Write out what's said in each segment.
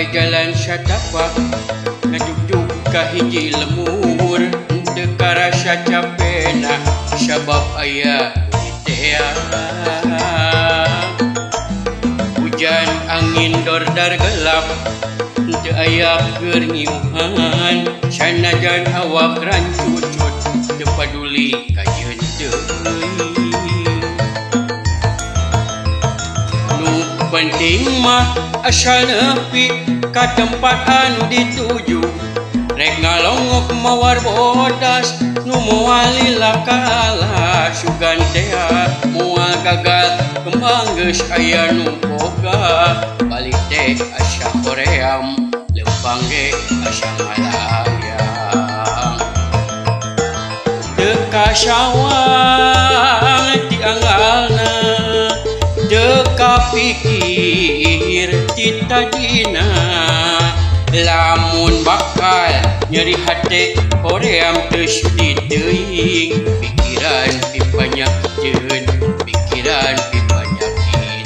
Mapai jalan satapak ngajugjug ka hiji lemur teu karasa capena sabab aya tea. Hujan angin dordar gelap teu aya keur ngiuhan sanajan awak rancucut teu paduli kajeun teuing. Nu penting mah asal nepi ka tempat anu dituju rek ngalongok mawar bodas nu moal lila kalah sugan tea moal gagal kembang geus aya nu boga balik teh asa hoream lempang ge asa ngalayang teu kasawang ti anggalna teu kapikir ti tadina lamun bakal nyeri hate hoream teu sudi teuing pikiran pipanyakiteun pikiran pipanyakiteun.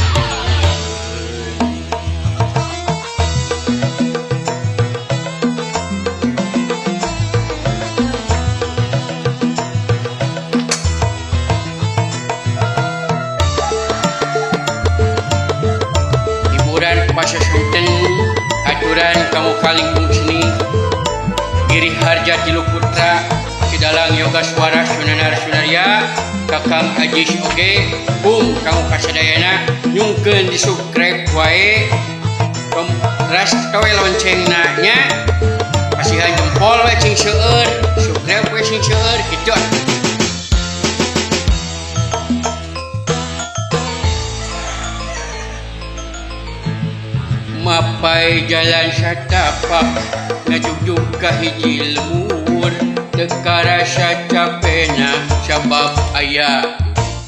Hiburan pasca sonten aturan kamu kalingkung seni Giri Harja Tilu Putra Cidalang Yoga Suara Sunanar Sunarya Kakang Ajis oge bum kamu kasadayana nyungkeun di subscribe wae ras towe loncengna nya kasihan jempol we cing seueur subscribe we sing seueur kitu. Mapai jalan satapak ngajugjug ka hiji lemur teu karasa capena sabab aya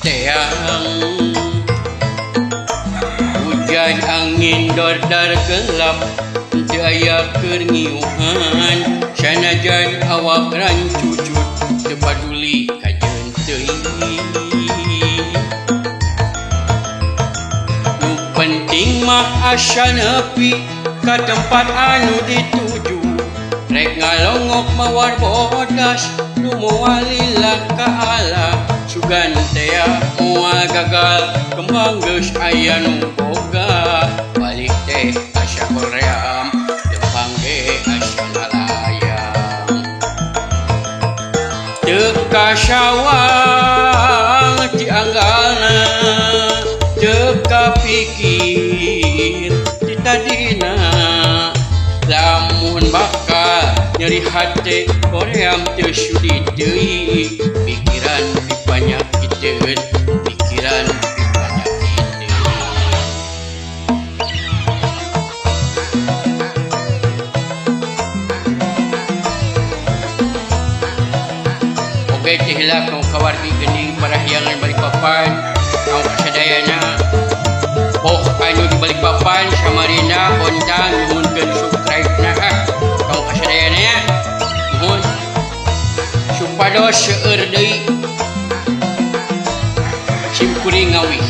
teang. Hujan angin dordar gelap teu aya keur ngiuhan sanajan awak rancucut teu paduli kajeun teuing. Penting mah asa nepi ka tempat anu dituju rek ngalongok mawar bodas nu moal lila kaala sugan tea moal gagal kembang geus aya nu boga balik teh asa hoream lempang ge asa ngalayang teu kasawang ti anggalna teu kapikir ti tadina lamun bakal nyeri hate hoream teu sudi teuing pikiran pipanyakiteun pikiran pipanyakiteun. Oge teh heula kamu kawargi geuning parahyangan Balikpapan kamu kasadayana oh anu di Balikpapan Samarinda Bontang nuhunkeun subscribe na ah kamu kasadayana nya nuhun supados seueur deui simkuring ngawih.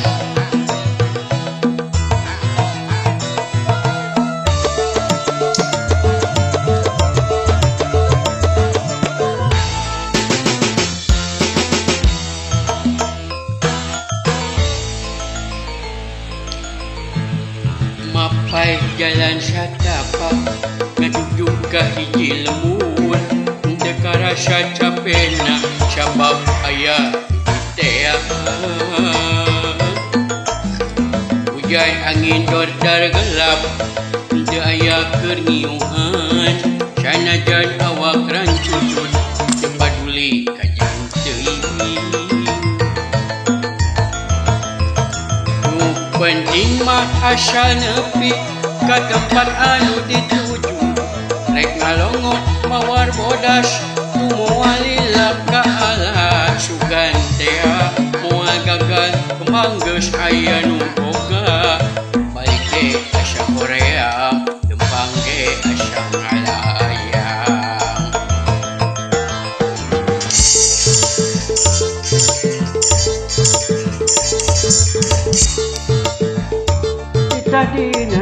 Mapai jalan satapak ngajugjug ka hiji lemur teu karasa capena sabab aya tea. Hujan angin dordar gelap teu aya keur ngiuhan sanajan awak rancucut teu paduli kajeun teuing. Penting mah asal nepi ka tempat anu dituju rek ngalongok mawar bodas nu moal lila kaala sugan tea moal gagal kembang geus aya nu boga balik ge asa hoream lempang ge asa ngalayang. Tadina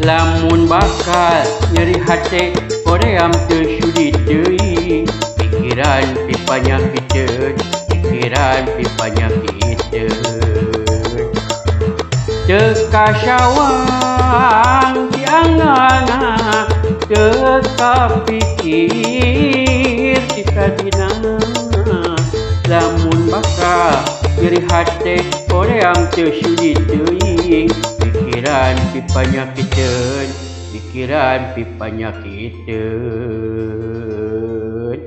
Lamun bakal nyeri hate hoream teu sudi teuing, pikiran pipanyakiteun, pikiran pipanyakiteun. Teu kasawang ti anganna, teu kapikir ti tadina. Lamun bakal nyeri hate hoream teu sudi teuing, pikiran pipanyakiteun, pikiran pipanyakiteun.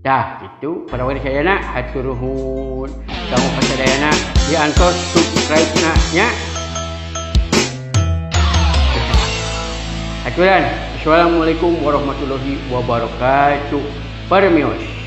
Dah itu para warga sadayana, hatur nuhun kamu kasadayana diantos subscribe na nya. Aturan. Assalamualaikum warahmatullahi wabarakatuh. Parmios.